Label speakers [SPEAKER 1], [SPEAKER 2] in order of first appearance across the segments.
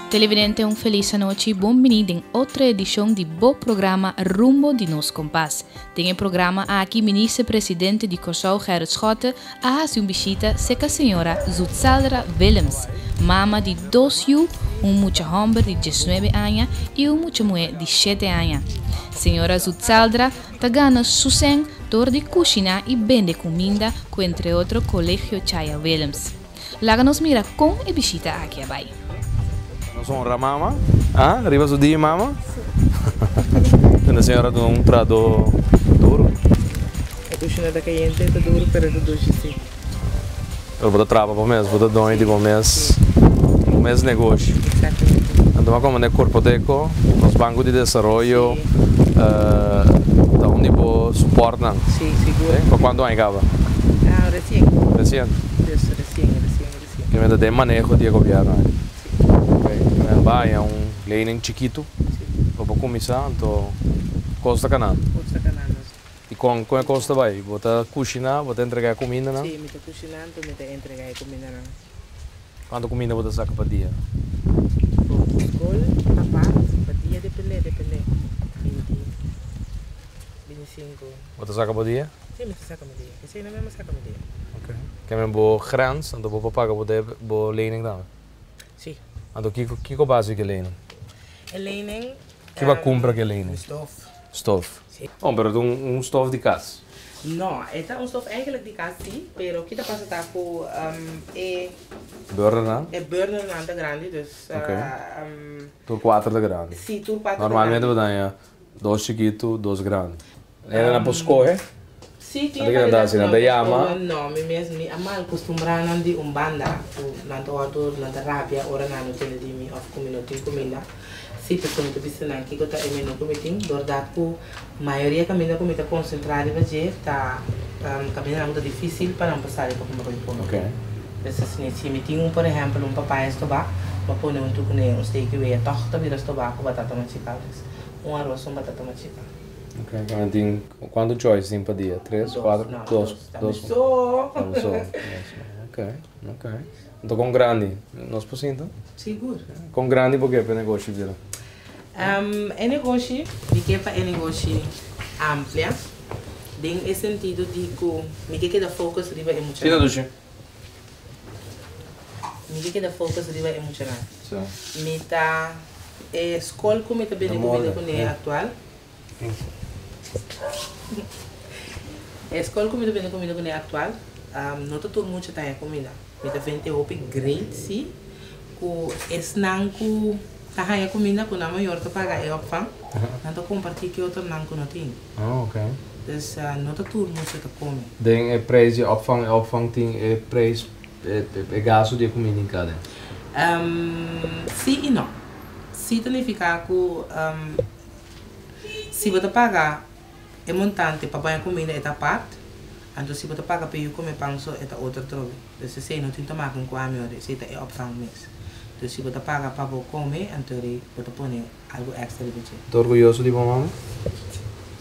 [SPEAKER 1] Televidente un feliz anochi, bon bini den otro edicion di bo programa Rumbo di Nos Kompas. Den e programa aki Minister Presidente di Kòrsou Gerrit Schotte a hasi un bishita serka señora Zutsaldra Willems, mama di dos yu, un mucha hòmber di diesnuebe aña i un mucha muhé di shete aña. Señora Zutsaldra ta gana su sèn dor di kushiná i bende kuminda ku entre otro Kolegio Chaya Willems. Laga nos mira kon e bishita aki a bai.
[SPEAKER 2] Nos honra mama, ah, riba su dia mama. Tende señora duna un trado duro.
[SPEAKER 3] E kushina ta kayente, ta duro pero ta dushi si.
[SPEAKER 2] Pero bo ta traba bo mes, bo ta doño di bo mes, bo mes negoshi.
[SPEAKER 3] Exactamente.
[SPEAKER 2] Anto bo a komand'é Korpodeko, nos banko di desaroyo, ta un di bo suportnan.
[SPEAKER 3] Si, sigur.
[SPEAKER 2] Pa kuantu aña kaba?
[SPEAKER 3] Ah, resien.
[SPEAKER 2] Resien?
[SPEAKER 3] Des, resien, resien, resien.
[SPEAKER 2] Ke mester den maneho di e gobièrnu aki.
[SPEAKER 3] Si.
[SPEAKER 2] Ok, ke men ba haña un lening chikitu.
[SPEAKER 3] Si.
[SPEAKER 2] Pa bo kuminsá, anto kos ta kanando.
[SPEAKER 3] Kos ta kanando, si.
[SPEAKER 2] I kon, kon e kos ta bai? Bo ta kushiná, bo ta entregá e kumindanan?
[SPEAKER 3] Si, mi ta kushiná, anto mi ta entregá e kumindanan.
[SPEAKER 2] Kuantu kuminda bo ta saka pa dia?
[SPEAKER 3] For ku skol apart, pa dia dependé, dependé. Binti, bintisinku.
[SPEAKER 2] Bo ta saka pa dia?
[SPEAKER 3] Si, mi ta saka mi dia. Esei no mi a saka mi dia.
[SPEAKER 2] Ok. Ke men bo grens, anto bo por paga bo debe, bo lening tambe?
[SPEAKER 3] Si.
[SPEAKER 2] Anto kiko, kiko base ku e lening?
[SPEAKER 3] E lening.
[SPEAKER 2] Ki bo a kumpra ku e lening?
[SPEAKER 3] Stof.
[SPEAKER 2] Stof.
[SPEAKER 3] Si.
[SPEAKER 2] Oh, pero ta un stof di kas?
[SPEAKER 3] No, e ta un stof eigenlijk di kas si, pero ki ta pasa ta ku e.
[SPEAKER 2] Burnernan?
[SPEAKER 3] E burnernan ta grandi, dus.
[SPEAKER 2] Ok. Tur kuater ta grandi?
[SPEAKER 3] Si, tur kuater ta grandi.
[SPEAKER 2] Normalmente bo ta haña dos chikitu, dos grandi. Hende nan por skohe?
[SPEAKER 3] Si, tin e variedad ku nan por skohe. No, mi mes mi a mal kustumbrá nan di un banda ku nan ta wòrdu, nan ta rabia ora nan no tende di mi òf ku mi no tin kuminda. Si, pasobra mi ta bisa nan kiko ta e menú ku mi tin. Dordat ku mayoria kaminda ku mi ta konsentrá riba dje ta kamindanan ku ta difísil pa nan por sali pa kume koi pone. Pues asina, si mi tin un por ehèmpel un papaya stobá, mi a pone un tukuné, un steekje wea, tòg ta bira stobá ku batata machiká. Dus un aros, un batata machiká.
[SPEAKER 2] Ok, nan tin kuantu choice tin pa dia? Tres, kuater?
[SPEAKER 3] No,
[SPEAKER 2] Dos.
[SPEAKER 3] dos. Ta mi so.
[SPEAKER 2] Ta mi so. Ok, ok. Anto kon grandi? Nos por sinta?
[SPEAKER 3] Sigur.
[SPEAKER 2] Kon grandi bo ke pa e negoshi bira?
[SPEAKER 3] E negoshi, mi ke pa e negoshi amplia, den e sentido di ku mi ke keda focus riba e muchanan.
[SPEAKER 2] Sinta dushi.
[SPEAKER 3] Mi ke keda focus riba e muchanan.
[SPEAKER 2] Si.
[SPEAKER 3] Mi ta, e skol ku mi ta bende kumida kuné aktual. E skol ku mi ta bende kumida kuné aktual, no ta tur mucha ta haña kumida. Mi ta vende hopi great si, ku esnan ku ta haña kuminda ku nan mayor ta paga e opvang, nan ta kompartí ku e otronan ku no tin. Dus no ta tur mucha ta kome.
[SPEAKER 2] Den e prijs di opvang, e opvang tin e prijs, e gastu di e kuminda in kada?
[SPEAKER 3] Si i no. Si ta nifiká ku. Si bo ta paga e montante pa baña kuminda e ta apart, anto si bo ta paga pa yu kome pan so e ta otro atrobe. Dus esei no tin ta maken ku ami ora, esei ta e opvang mes. Dus si bo ta paga pa bo kome, anto ri bo ta pone algu extra riba dje.
[SPEAKER 2] Ta orguyoso di bo mama?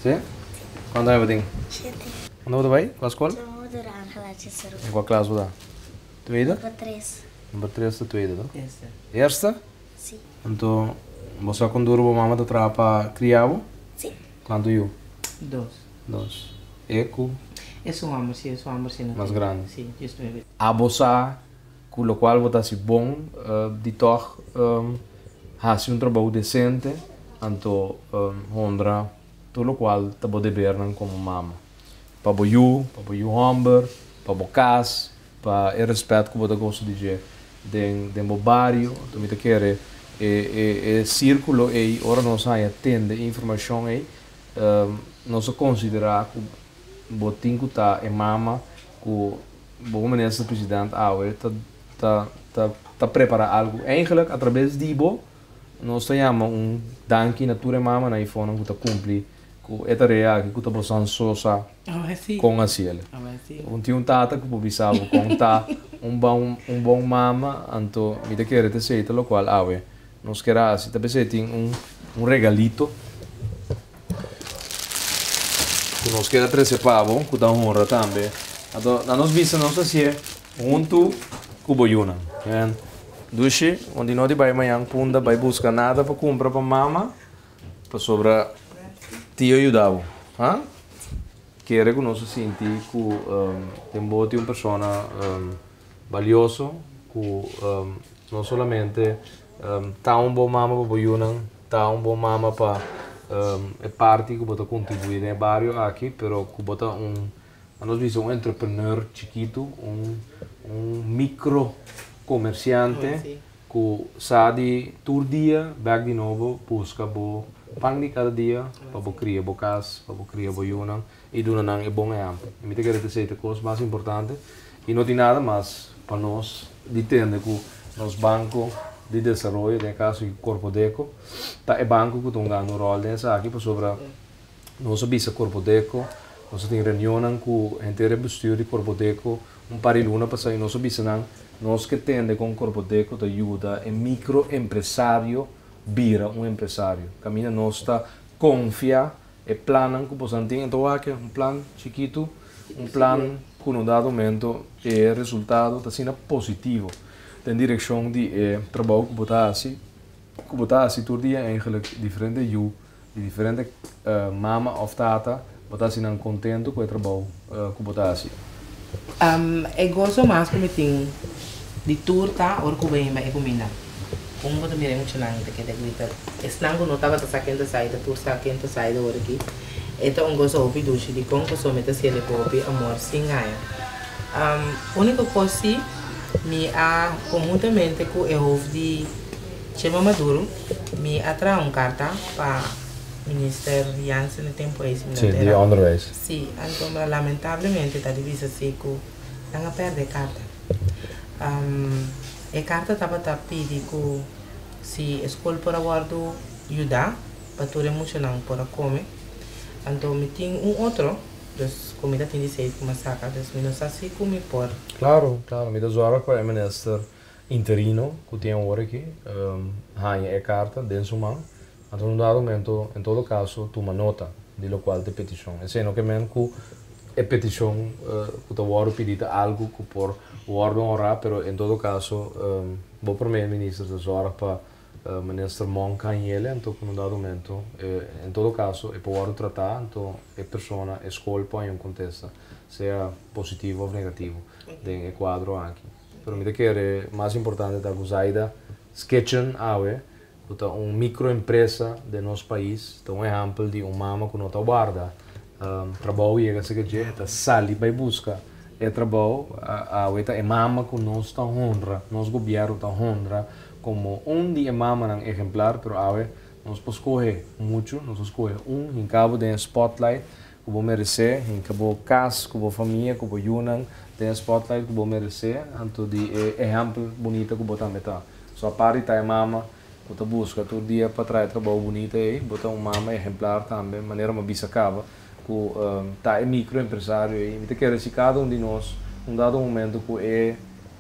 [SPEAKER 2] Si? Kuantu aña bo tin?
[SPEAKER 4] Shete.
[SPEAKER 2] Unda bo ta bai? Kua skol?
[SPEAKER 4] Moeder Angela Cesaro.
[SPEAKER 2] En kua klas bo ta? Tweede?
[SPEAKER 4] Number tres.
[SPEAKER 2] Number tres ta tweede, to?
[SPEAKER 3] Eerste.
[SPEAKER 2] Eerste?
[SPEAKER 4] Si.
[SPEAKER 2] Anto, bo sa kon duru bo mama ta traha pa kria bo?
[SPEAKER 4] Si.
[SPEAKER 2] Kuantu yu?
[SPEAKER 3] Dos.
[SPEAKER 2] Dos. E ku?
[SPEAKER 3] E su homber, si, e su homber si no tin.
[SPEAKER 2] Mas grandi.
[SPEAKER 3] Si, just nueve.
[SPEAKER 2] Abo sa ku lokual bo ta hasi bon di tòg hasi un trabou desente, anto honra tur lokual ta bo debernan komo mama. Pa bo yu, pa bo yu homber, pa bo kas. Pa e respet ku bo ta gosa di dje den den bo bario. Anto mi ta kere e e e sirkulo ei ora nos haña tende e informashon ei nos a konsiderá ku bo tin ku ta e mama ku bo minister president awe ta ta ta ta prepará algu. Eigenlik atrabes di bo nos ta yama un danki na tur e mamanan ei fonan ku ta kumpli Ku e tarea aki ku ta bosan so sa kon hasiel. Un tin un tata ku por bisa bo kon ta un bon un bon mama, anto mi ta kere ta esei ta lokual awe nos ker a hasi. Ta p'esei tin un un regalito ku nos ker a trese pa bo ku ta honra tambe. Anto na nos bisa nos hasié huntu ku bo yunan. Dushi, un di no di bai mañan punda bai buska nada pa kumpra pa mama, pasobra tio yuda bo. Ha? Kere ku nos a sinti ku den bo tin un persona balioso ku no solamente ta un bon mama pa bo yunan, ta un bon mama pa e parti ku bo ta kontribuí den e bario aki, pero ku bo ta un, a nos bisa un entrepreneur chikitu, un micro komersiante ku sa di tur dia bèk di nobo buska bo pan di kada dia pa bo kria bo kas, pa bo kria bo yunan i duna nan e bon ehèmpel. I mi ta kere ta esei ta e kos mas importante i no tin nada mas pa nos di tende ku nos Banko di Desaroyo, den e kaso aki Korpodeko, ta e banko ku ta hungando un ròl den esaki pasobra nos a bisa Korpodeko, nos a tin reunionnan ku henter e bestuur di Korpodeko un par di luna pasá i nos a bisa nan nos ke tende kon Korpodeko ta yuda e mikroempresario bira un empresario. Kaminda nos ta konfia e plannan ku boso tin. Anto wak un plan chikitu, un plan ku na un dado momento e resultado ta asina positivo den direkshon di e trabou ku bo ta hasi, ku bo ta hasi tur dia eigenlijk diferente yu di diferente mama òf tata bo ta hasi nan kontentu ku e trabou ku bo ta hasi.
[SPEAKER 3] E goso mas ku mi tin di tur ta ora ku bo himba e kuminda. Un bo ta mira e muchanan ta keda grita. Esnan ku no tabata sa ken ta sai ta tur sa ken ta sai di ora aki. E ta un goso hopi dushi dikon pasobra mi ta siente ku hopi amor sin gaña. Uniko kos si mi a konhuntamente ku e hof di Chema Maduro mi a traha un karta pa Minister Jansen e tempu ei si mi no
[SPEAKER 2] Sí,
[SPEAKER 3] ta
[SPEAKER 2] di
[SPEAKER 3] era.
[SPEAKER 2] onderwijs.
[SPEAKER 3] Sí, anto lamentablemente ta di bisa si ku nan a pèrdè e karta. E karta tabata pidi ku si e skol por a wòrdu yudá pa tur e muchanan por a kome. Anto mi tin un otro, dus ku mi ta tin di seis ku mi a saka, dus mi no sa si ku mi por.
[SPEAKER 2] Klaro, klaro. Mi ta zòrg pa e minister interino ku tin awor aki haña e karta den su man. Anto na un dado momento, en todo kaso, tuma nota di lokual ta e petishon. Esei no ke men ku e petishon ku ta wòrdu pidi ta algu ku por wòrdu honrá, pero en todo kaso bo prome minister ta zòrg pa minister Monk hañ'el, anto ku na un dado momento, en todo kaso, e por wòrdu tratá, anto e persona, e skol por haña un kontesta, sea positivo òf negativo, den e kuadro aki. Pero mi ta kere mas importante ta ku Zaida Sketchen awe ku ta un mikroempresa den nos pais, ta un ehèmpel di un mama ku no ta warda trabou yega seke dje, e ta sali bai buska e trabou. Awe ta e mama ku nos ta honra, nos gobièrnu ta honra komo un di e mamanan ehemplar, pero awe nos por skohe muchu, nos a skohe un, hinka bo den e spotlight ku bo meresé, hinka bo kas ku bo famia, ku bo yunan den e spotlight ku bo meresé, anto di e ehèmpel bunita ku bo tambe ta. So apart di ta e mama ku ta buska tur dia pa traha e trabou bunita ei, bo ta un mama ehemplar tambe, manera mi a bisa kaba ku ta e mikroempresario ei. Mi ta kere si kada un di nos un dado momento ku e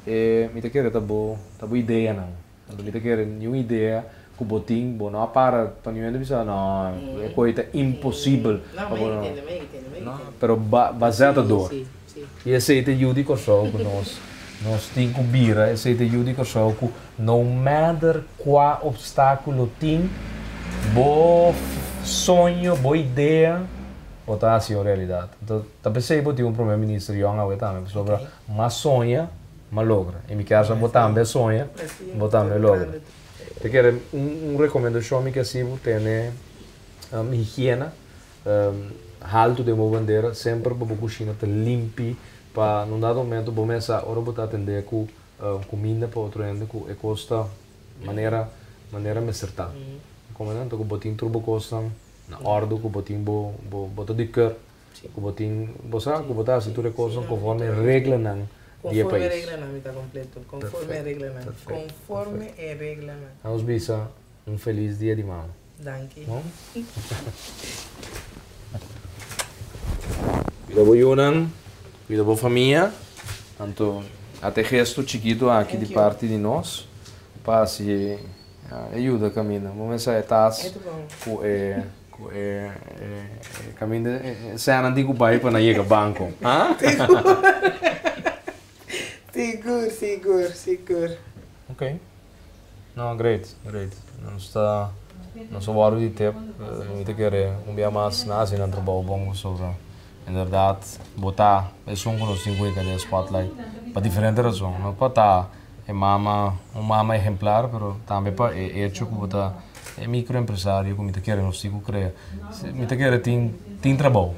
[SPEAKER 2] e mi ta kere ta bo ta bo ideanan. Anto mi ta kere niun idea ku bo tin bo no a para pa niun hende bisa no e koi ta imposibel
[SPEAKER 3] No,
[SPEAKER 2] pa
[SPEAKER 3] mi
[SPEAKER 2] bo no.
[SPEAKER 3] entiende, mi entiende, mi
[SPEAKER 2] No,
[SPEAKER 3] entiende.
[SPEAKER 2] pero ba ba zeta
[SPEAKER 3] Sí,
[SPEAKER 2] dor.
[SPEAKER 3] sí, sí.
[SPEAKER 2] I esei ta yu di Kòrsou ku nos nos tin ku bira, esei ta yu di Kòrsou ku no matter kua opstákulo tin, bo soño, bo idea, bo ta hasi un realidat. Anto ta p'esei bo tin un prome minister yòn awe tambe, pasobra mas soña, mas logra. I mi kier sa bo tambe a soña, bo tambe a logra. Ta kere un rekomendashon mi ke hasi bo, tene higiena Haltu den bo bandera, semper pa bo kushina ta limpi, pa na un dado momento bo mesa ora bo ta atendé ku kuminda pa otro hende ku e kos ta manera manera mester ta. Komprende? Anto ku bo tin tur bo kosnan na òrdu, ku bo tin bo bo ta di kèr, ku bo tin bo sa ku bo ta hasi tur e kosnan konforme reglanan di e
[SPEAKER 3] Konforme
[SPEAKER 2] pais.
[SPEAKER 3] reglanan mi ta kompleto, konforme reglanan, konforme e reglanan.
[SPEAKER 2] Nos bisa un felis dia di mama.
[SPEAKER 3] Danki.
[SPEAKER 2] No? Cuida bo yunan, cuida bo famia. Anto ata e gesto chikito aki di parti di nos pa hasi e yuda caminda. Bo mester e tas cu e cu e caminda e senan tin cu bay pa nan yega banco. Ha?
[SPEAKER 3] Sigur, sigur, sigur.
[SPEAKER 2] Ok. No, great, great. Nos ta nos a wòrdu di tep, mi ta kere un bia mas nan hasi nan trabou bon pasobra en bèrdat bo ta esun ku nos tin ku hika den spotlight pa diferente rason. No pa ta e mama, un mama ehemplar, pero tambe pa e echo ku bo ta e mikroempresario ku mi ta kere nos tin ku krea. Mi ta kere tin tin trabou.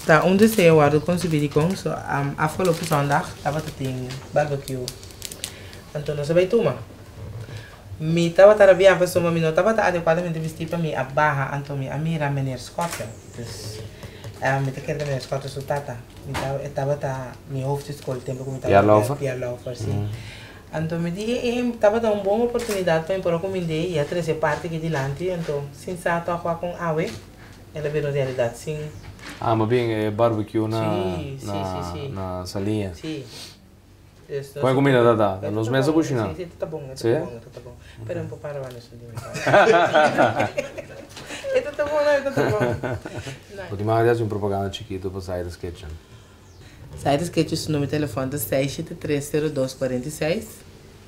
[SPEAKER 3] Ta un deseo wòrdu konsebí dikon so afgelopen zondag tabata tin barbecue. Anto nos a bai tuma. Mi tabata rabiá pasobra mi no tabata adekuadamente bistí pa mi a baha, anto mi a mira meneer Schotte. Dus, mi ta kere ta meneer Schotte su tata. Mi ta, e tabata mi hoofd di skol tempu ku mi tabata
[SPEAKER 2] Pierre Laufer?
[SPEAKER 3] Pierre Laufer, si. Anto mi di, e, e tabata un bon oportunidat pa mi por a kumind'é i a trese parti aki dilanti, anto sin sa tòg wak kon awe el a bira un realidat sin.
[SPEAKER 2] Ah, ma bien e barbecue na,
[SPEAKER 3] Sí, sí,
[SPEAKER 2] na,
[SPEAKER 3] sí, sí.
[SPEAKER 2] na Saliña.
[SPEAKER 3] Sí.
[SPEAKER 2] Kon e kumida ta ta? Nos mes a kushina?
[SPEAKER 3] Sí, ta bon,
[SPEAKER 2] Sí?
[SPEAKER 3] ta bon. Pero un poco arroba no su di mi Esto ta bon, esto ta bon.
[SPEAKER 2] Bo tin mag di hasi un propaganda chikitu pa Zaida's Kitchen.
[SPEAKER 3] Zaida's Kitchen su numero di telefòn ta 673 02 46.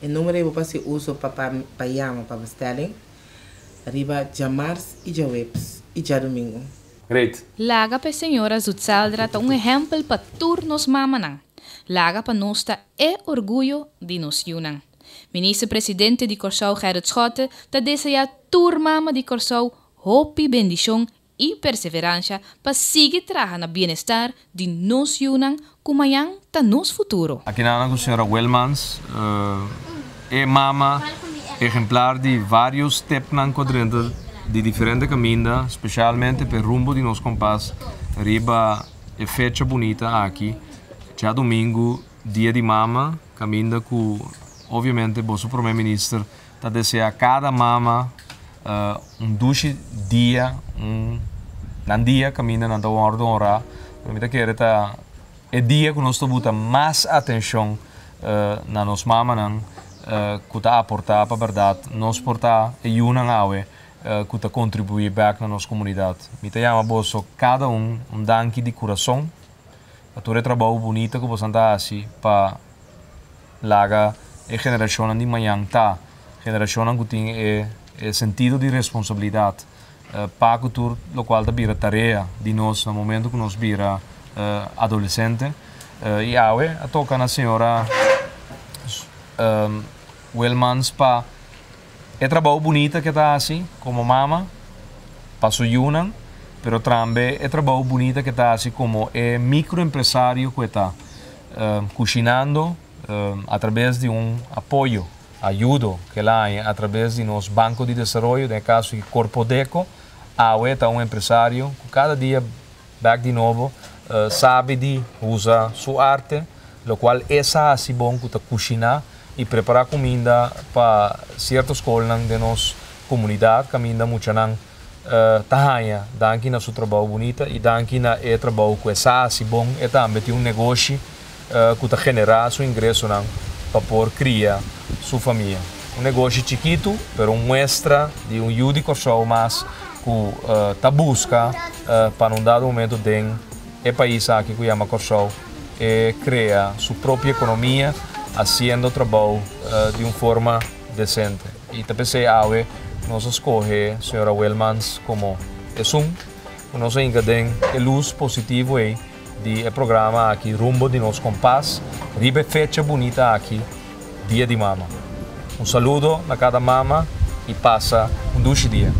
[SPEAKER 3] E numero ei bo por hasi uso pa pa yama pa bestelling riba djamars i djaweps i djadumingu.
[SPEAKER 2] Great!
[SPEAKER 1] Laga pa e señora Zutsaldra ta un ehèmpel pa tur nos mamanan. Laga pa nos ta e orguyo di nos yunan. Minister Presidente di Kòrsou Gerrit Schotte ta deseá tur mama di Kòrsou hopi bendishon i perseveransha pa sigui traha na bienestar di nos yunan ku mañan ta nos futuro.
[SPEAKER 2] Aki nan ku señora Wilmans, e mama ehemplar di varios stepnan ku a drenta di diferente kaminda, spesialmente p'e rumbo di nos kompas riba e fecha bunita aki, djadumingu, Dia di Mama, kaminda ku obviamente boso Prome Minister ta desea kada mama un dushi dia, un nan dia kaminda nan ta wòrdu honrá. Pero mi ta kere ta e dia ku nos ta buta mas atenshon na nos mamanan ku ta aportá pa bèrdat nos por ta e yunan awe ku ta kontribuí bèk na nos komunidat. Mi ta yama boso kada un un danki di kurason pa tur e trabou bunita ku boso ta hasi pa laga e generashonnan di mañan ta generashonnan ku tin e e sentido di responsabilidat pa ku tur lokual ta bira tarea di nos na momento ku nos bira adolesente. I awe a toka na señora Wilmans pa E trabou bunita ke ta hasi komo mama pa su yunan, pero trambe e trabou bunita ke ta hasi komo e mikroempresario ku e ta, kushinando atrabes di un apoyo, ayudo ke el a haña atrabes di nos Banko di Desaroyo, den e kaso di Korpodeko. Awe e ta un empresario ku kada dia bèk di nobo sabi di usa su arte, lokual e sa hasi bon ku ta kushiná i prepará kuminda pa sierto skolnan den nos komunidat kaminda muchanan ta haña danki na su trabou bunita i danki na e trabou ku e sa hasi bon e tambe tin un negoshi ku ta generá su ingresonan pa por kria su famia. Un negoshi chikitu pero un muestra di un yu di Kòrsou mas ku ta buska pa na un dado momento den e pais aki ku yama Kòrsou e krea su propio ekonomia hasiendo trabou di un forma desente. I ta p'esei awe nos a skohe señora Wilmans komo esun ku nos a hinka den e lus positivo ei di e programa aki Rumbo di Nos Kompas riba e fecha bunita aki, Dia di Mama. Un saludo na kada mama i pasa un dushi dia.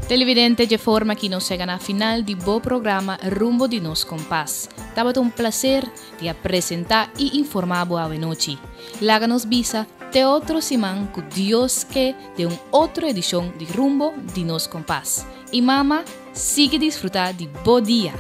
[SPEAKER 1] Televidente, dje forma aki nos yega na final di bo programa Rumbo di Nos Kompas. Tabata un placer di a presenta i informa bo awenochi. Laga nos bisa te otro siman ku Dios ke den un otro edishon di Rumbo di Nos Kompas. I mama, sigui disfruta di bo dia!